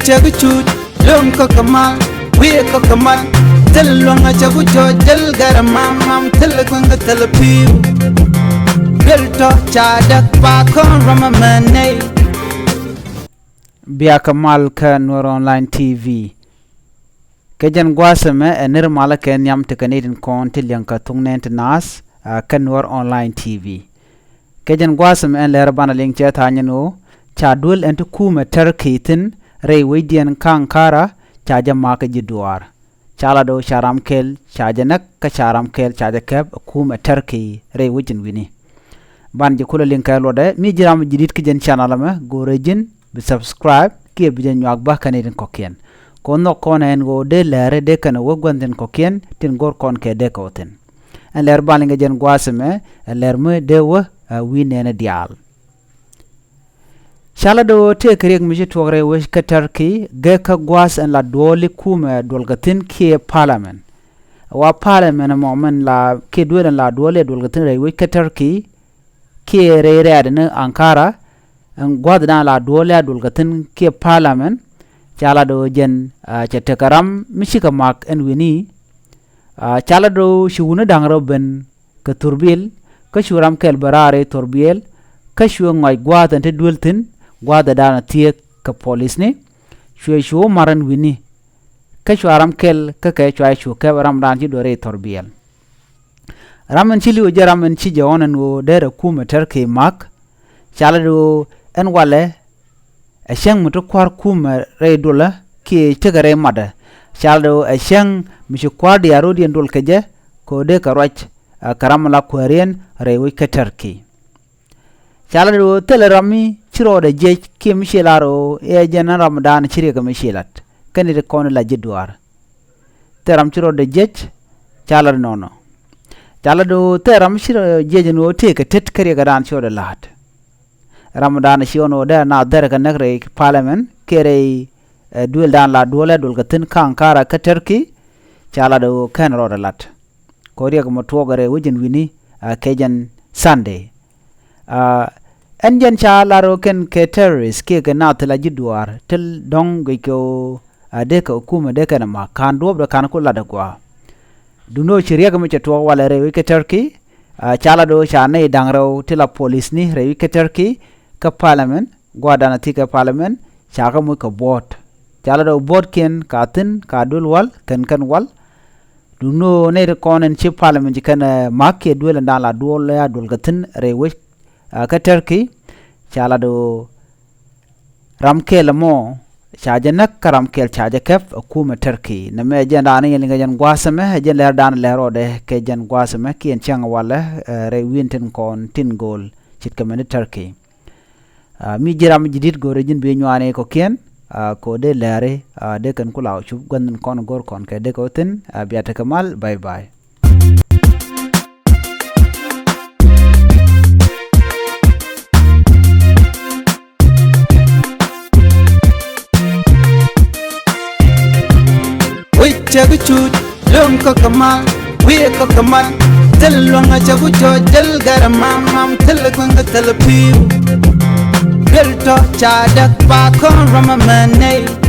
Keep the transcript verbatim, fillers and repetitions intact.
Cɛ bi cuc lo̱ŋ kä kɛ mal, wi̱i̱ kä kɛ mal. Thil luäŋ a cɛ bi cuc, thil gɛr a mam mam, thil kueŋ kä thil pi̱w. Thil tɔ ca däk pa kɔn ram a mɛ nɛy. Bia kɛ mal kä Nuer Online T V. Kɛ jɛn gua̱a̱th ɛmɛ ɛ nir malä kɛ nhiam ti kɛ ni tin kɔn ti liɛŋ kä thuk nɛn ti naath, a, kä Nuer Online T V. Kɛ jɛn gua̱a̱th ɛmɛ ɛn lɛr banɛ liŋ cɛ tha̱a̱ŋ ɛn ɣöö ca duel ɛn ti kumɛ Turkey thi̱n rɛy wecdiɛn kä Ankara ca jɛ ma̱a̱k kä ji̱ duaar. Ca lat ɣöö ca ram kɛl ca jɛ näk kä ca ram kɛl ca jɛ kɛp ɛ kumɛ Turkey rɛy wec in wi̱ni. Ban ji̱ kulɛ liŋ kɛ luɔtdɛ, mi ji̱ ram ji̱ di̱t kä jɛn channel ɛmɛ, go̱rɛ ji̱n bi subscribe kiɛ bi jɛ nyuak bä kɛ ni tin kɔ̱kiɛn. Kɔn nhɔk kɔn ɛn ɣöö dee lɛri dee kɛn ɛ wä gua̱n tin kɔ̱kiɛn tin go̱r kɔn kɛ dee kɛ wä thi̱n. Ɛn lɛr ban liŋ kɛ jɛn gua̱a̱th ɛmɛ ɛ lɛr mi dee wä, ɛ, wi̱i̱ nɛɛni diaal. Ca lat ɣöö tëëkɛ riɛk mi ci tuɔɔk rɛy wec kä Turkey gɛ kä gua̱a̱th ɛn la duɔɔli kumɛ duɔlkɛ thi̱n kiɛ parliament. Wa parliament ɛmɔ min la kiɛ duel ɛn la duɔɔli ɛ duɔlkɛ thi̱n rɛy wec kä Turkey kiɛ rɛy rɛ̈ɛ̈dɛ ni Ankara, ɛn gua̱a̱th dan la duɔɔli a duɔlkɛ thi̱n kiɛ parliament. Ca lat ɣöö jɛn, a, cɛ tekɛ ram mi cikɛ ma̱k ɛn wi̱ni. A, ca lat ɣöö ci wuni da̱ŋ rɛw ben kɛ thurbil, kä cu ram kɛl bɛ raar i̱ thurbil, kä cuɛ ŋɔc gua̱a̱th ɛn te duel thi̱n, gua̱a̱th ɛ da̱a̱n a thieek kɛ polisni, cuɛ cu mar ɛn wi̱ni, kä cua ram kɛl kä kɛ cua cu kɛp ram da̱a̱n ci duel i̱ thurbil. Ram ɛn ci li̱w jɛ ram ɛn ci jɛ ɣɔn ɛn ɣöö derɛ kumɛ Turkey ma̱k, ca lat ɣöö ɛn walɛ, ɛ cäŋ mi ti kua̱r kumɛ rɛy duɔlä kiɛ tekɛ rɛy matdä. Ca lat ɣöö ɛ cäŋ mi ci kua̱r diaal rɔ̱diɛn duɔl kɛ jɛ kɛ ɣöö dee kɛ ruac, ɛ, kɛ ram mi la kuääriɛn rɛy wec kä Turkey. Ca lat ɣöö thilɛ ram mi ci rɔɔdɛ jiɛc kiɛ mi ci lar ɣöö ɛ jɛn ram dan ci riɛk mi ci lat. Kɛn it kɔn la ji̱ duaar. Thil ram ci rɔɔdɛ jiɛc, ca lat nɔnɔ. Ca lat ɣöö thil ram ci rɔɔdɛ jiɛc ɛn ɣöö tëëkɛ tet kä riɛkɛ dan ci rɔɔdɛ la̱t. Ram dan ci ɣɔn ɣöö dee na dhɛr kɛ näk rɛy parliament kiɛ rɛy, ɛ, duël dan la duɔlɛ duɔl kɛ thi̱n kä Ankara kä Turkey. Ca lat ɣöö kɛn rɔɔdɛ la̱t. Kɔ riɛk mɔ tuɔɔk rɛy wec in wi̱ni, a, kɛ jɛn Sunday. A, ɛn jɛn ca lar ɣöö kɛn kɛ terrorist kiɛ kɛ naath thil a ji̱ duaar thil dɔ̱ŋ guic kɛ ɣöö, a, dee kɛ kumɛ dee kɛn ɛ ma̱k ka̱n duɔ̱ɔ̱pdɛ ka̱n ku lat ɛ gua̱a̱. Duundɛ ɣöö ci riɛk mi cɛ tuɔɔk walɛ rɛy wec kä Turkey, a, ca lat ɣöö ca nɛy da̱ŋ rɛw ti la polisni rɛy wec kä Turkey kä parliament, gua̱a̱r da̱a̱n a thieek kɛ parliament, ca kɛ moc kɛ buɔ̱ɔ̱t. Ca lat ɣöö buɔ̱ɔ̱tkiɛn ka thi̱n ka duel wal kɛn kɛn wal. Duundɛ ɣöö nɛy ti kɔn ɛn ci parliament ci kɛn, ɛ, ma̱k kiɛ duel ɛn da̱a̱n la duɔl ɛ a duel kɛ thi̱n rɛy wec, a, kä Turkey. Ca lat ɣöö ram kɛl ɛmɔ ca jɛ näk kä ram kɛl ca jɛ kɛp ɛ kumɛ Turkey. Nɛmɛ ɛ jɛn da̱a̱n in liŋ kɛ jɛn gua̱a̱th ɛmɛ, ɛ jɛn lɛr da̱a̱n lɛr rɔɔdɛ kɛ jɛn gua̱a̱th ɛmɛ kiɛ ɛn cäŋ walɛ, ɛ, rɛy wi̱i̱n tin kɔn tin go̱o̱l ce̱tkɛ mɛn i̱ Turkey. A, mi ji̱ ram ji̱ di̱t go̱o̱rɛ ji̱n bi nyuani kɔ̱kiɛn, a, kɛ ɣöö dee lɛri, a, dee kɛn ku la cup gua̱n in kɔn go̱o̱r kɔn kɛ dee kɛ wä thi̱n, a, bia tekɛ mal, bye bye. Wi̱c cɛ bi cuc lo̱ŋ kä kɛ mal, wi̱i̱ kä kɛ mal. Thil luäŋ a cɛ bi cuc, thil gɛr a mam mam, thil kueŋ kä thil pi̱w. Thil tɔ ca däk pa kɔn ram a mɛ nɛy.